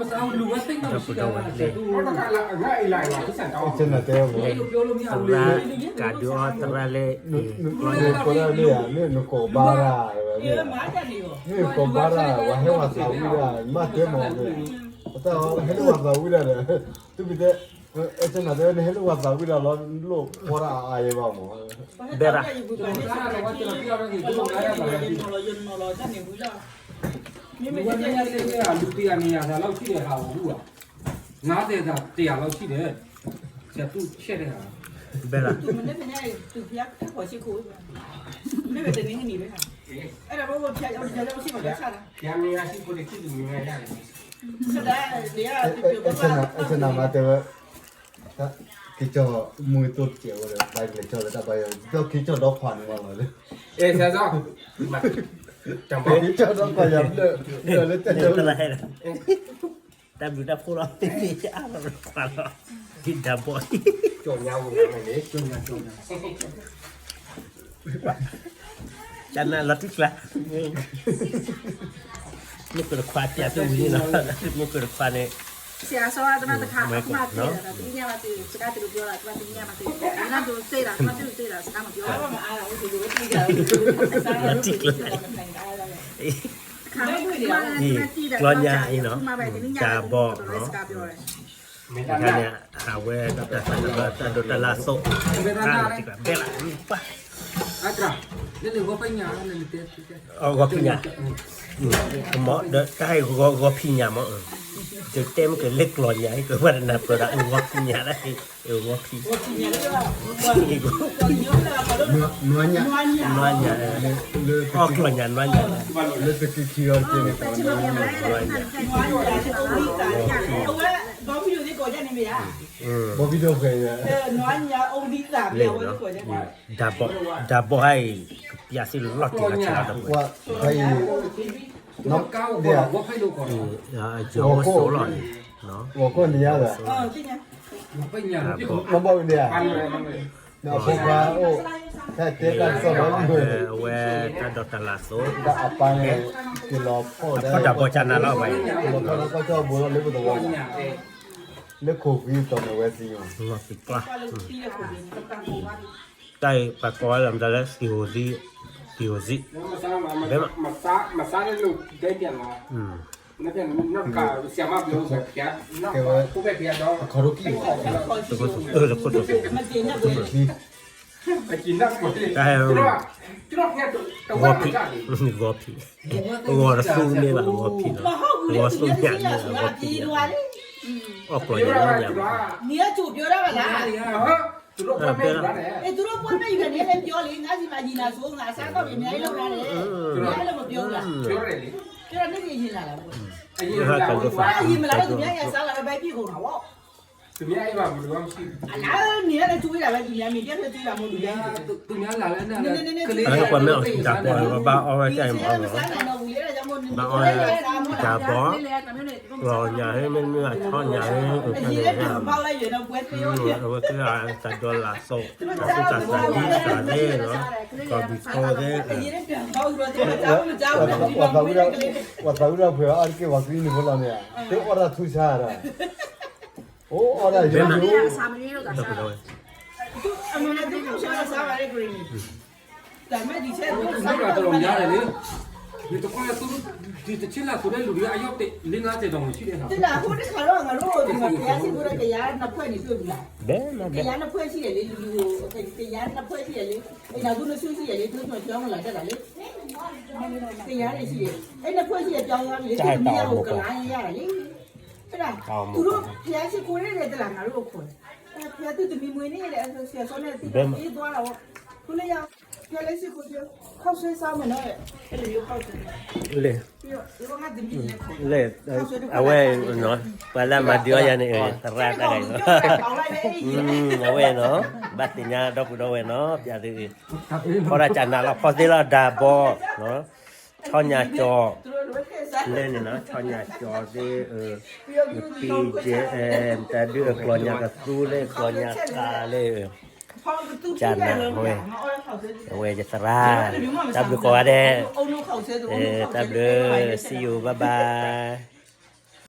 ဒီပုၢ်ဒီဝဲၢ်လၢ သရၣ်ကးဒုးအီၤသရၣ်လၢ နကိးဘါရၤဝဲန့ၣ်, နကိးဘါရၤ ဝဲဟဲဝဲသးဝံၣ်ဒၣ် မ့ၢ်တဲမ့ၢ်, ပတၢ်ဟဲလၢဝဲသးဝံၣ်ဒၣ်ဒီး သုမ့ၢ်တဲ, အဲၣ်စနၤတဲဝဲ နဟဲလၢဝဲသးဝံၣ်ဒၣ်လီၤ လိၣ်ဖီဒၣ်အါအါယဲဘၣ်မ့ၢ်, ဘဲဒၣ် မ့ၢ်ဝဲန့ၣ် လူတဂၤန့ၣ်ယၤသးလီၤဆံၣ်ဒီးဟးအီၤဟူဘၣ်, နၤသ့ၣ်သးတယၤလီၤဆံၣ်ဒီး, ဆဲးသူၣ်ဆဲးတဂၤ, ဘဲဒၣ် အဲၣ်စနၤမၤတဲဝဲ, က့ၤကၠီမူသိတစဲးဝဲဒီး ဘၣ်ကလဲၤကၠီလၢတၢ်ဘါယွၤ ကၠီက့ၤကၠီဒီခွါန့ၣ်မးလီၤလၢ, က့ၤကၠီဒီခွါယၤလၢ, လၢတၢ်လၢ တၢ်ဘျုးတၢ်ဖှိၣ်လီၤ, အါလီၤခွါလီၤ, ဒ်ဒၣ်ဘီၣ်, ကနၣ်လီၤတံၢ်ကျါ, မ့ၢ်ကတခွါပျးသုဝံၤန့ၣ်လီၤ, မ့ၢ်ကတခွါန့ၣ်, ဆရာ说啊，怎么的看，怎么对的，怎么样嘛对，这个对不对了，怎么怎么样嘛对，那就对了，那就对了，是他们不要了。လီၤတံၢ်ကျါ, 看，怎么地的， ကျီညါအံၤနီၤ, တၢ်ဘီၣ်နီၤ, အခါန့ၣ် အဝဲတၢ်သးတၢ်ဒိးတၢ်လၢအသိး, ဘဲလၢပှၤ, ဂီၤဖံးညၣ်, မ့ၢ်ဒီးတၢ်ဟဲဂီၤဖံးညၣ်မ့ၢ်, ကတဲမ့ၢ်ကလၢကျီညါ ကဝဲတနၢ်ပၢၢ်ဒီး ဂီၤဖံးညၣ်ဒၣ်, ဂီၤဖံး နွါညၣ်, နွါညၣ်, အီၣ်ကျီၢ်ညၣ်နွါညၣ်, လၢတက့ခံအီၤတက့န့ၣ်, ဘီဘံဒိၣ်ဖဲ, ဒၣ်ဘီၣ်ဟါအံၤ, ကပျးစ့ၢ်လီၤတံၢ်လီၤဆဲးလီၤတပှဲၤ, အယိၤစိလီၤန့ၣ်, ဂီၤခိၣ်န့ၣ်ယါ, နဘီၣ်န့ၣ်ယါ, အဖိခွါအိၣ်, ဖဲတဲတၢ်ကစီၣ်ဒီး, အဝဲတၢ်ဒိးတၢ်လၢအသိး, အပၢ်န့ၣ်, က့ၤလီၤဖီၣ်ဒီး, ဖီၣ်တၢ်ဘီၣ်ကနၣ်လီၤဝဲ, က့ၤလီၤဖီၣ်ဒီးကီၢ်ဘိလီၤလၢပသဝီ, လၢခိၣ်ဃံတီၢ်န့ၣ်ဝဲသံ, တၢ်အံၤပှၤကိးဝဲလၢမတၤလဲၣ်, သံဟိၤသံ, သံဟိၤသံ, ဘဲမး, ကဲဝဲ, အခီၣ်ဒိၣ်ကံၢ်, တၢ်ဟဲ, ဂီၤဖံး, ဂီၤဖံး, ဂီၤတသူန့ၣ်ဘၣ် ဂီၤဖံးလီၤ, ဂီၤသူညါန့ၣ်ဘၣ် ဂီၤဖံးလီၤ, အီၣ်ကျီၢ်ညါန့ၣ်, ဘဲလီၤ, ဟဲကၢ်ဒိၣ်ဖး, ပှၤမ့ၢ်အီၣ်တၢ်ဘီၣ် ဘၣ်အီၣ်ဝဲတၢ်အံၤမးလီၤ, ဘၣ်အီၣ်ဝဲတၢ်ဘီၣ်, ကျီၢ်ညါဟဲမ့ၢ်မ့ၢ်ဆီညါဟဲ, အဝဲသ့ၣ်တၢ်ဒိးလၢအသိး, တၢ်သူၣ်တၢ်သးဒ်တၢ်သ့ၣ်နီၤ, ကီၢ်ဘံၣ်ခိၣ်သ့ၣ်, ပှၤသးဝံၣ်တၢ်ဖုးအါတက့ၢ် ပှၤကရံၣ်နံၤဖိလီၤန့ၣ်, သ့အီၣ်တၢ်ထူဆါဒီး, အိၣ်အီၣ်တၢ်ယိယိ, ဘဲမးဘဲ, ကယၤနှစ်ဖွဲ့ရှိတယ်လေ, လူလူကို, ကယၤနှစ်ဖွဲ့ရှိတယ်လေ, အိမ်ထောင်စုနှစ်စုရှိတယ်လေ, အိမ်ထောင်စုနှစ်စုရှိတယ်လေ, သူတို့ကျွန်တော်ကျောင်းမလာတတ်တာလေ, ကယၤတွေရှိတယ်, အဲ့နှစ်ဖွဲ့ရှိတယ်, ပြောင်းသွားပြီလေ, သူ့သမီးကဟိုကလာရရတယ်လေ, အဲ့ဒါ, သူတို့ဖျားရှိခိုးတဲ့တလားငါတို့အခွန်, ဖျားသူ့သမီးမွေးနေ့တဲ့, ဆရာစောနဲ့သူအေးသွားတာပေါ့, ခုလေးရ, ဖျားလဲရှိခိုးပြော, ခောက်ဆွဲစားမယ်နော်တဲ့, အဲ့လိုမျိုးခောက်ဆွဲ, လဲ, ပြီးတော့, ဒီကသမီးလည်းခေါ်, လဲ, အဝဲ, ပှၤလၢမၤဒုးအီၤယၤန့ၣ်, သရၣ်တၢ်ဂၤ, အဝဲနီၤ, ဘၣ်သ့ၣ်ညါဒီပုၢ်ဒီဝဲၢ်နီၤ, ပျးသု, ဖီတၢ်ကၢ်နးလီၤ ဖီသ့လီၤ ဒၣ်ဘီၣ်, ဆီညၣ်ကၠီၤ, လဲန့ၣ်နီၤ, ဆီညၣ်ကၠီၤသ့, ပံကဲ, တၢ်ဒုးအကျီၢ်ညၣ်ကသူလၢကျီၢ်ညၣ်ကးလၢ ကၢ်နးဝဲ, အဝဲယသရၣ်, တၢ်ဘျုးကိးဂၤဒဲး, တၢ်ဘျုး, see you, bye bye.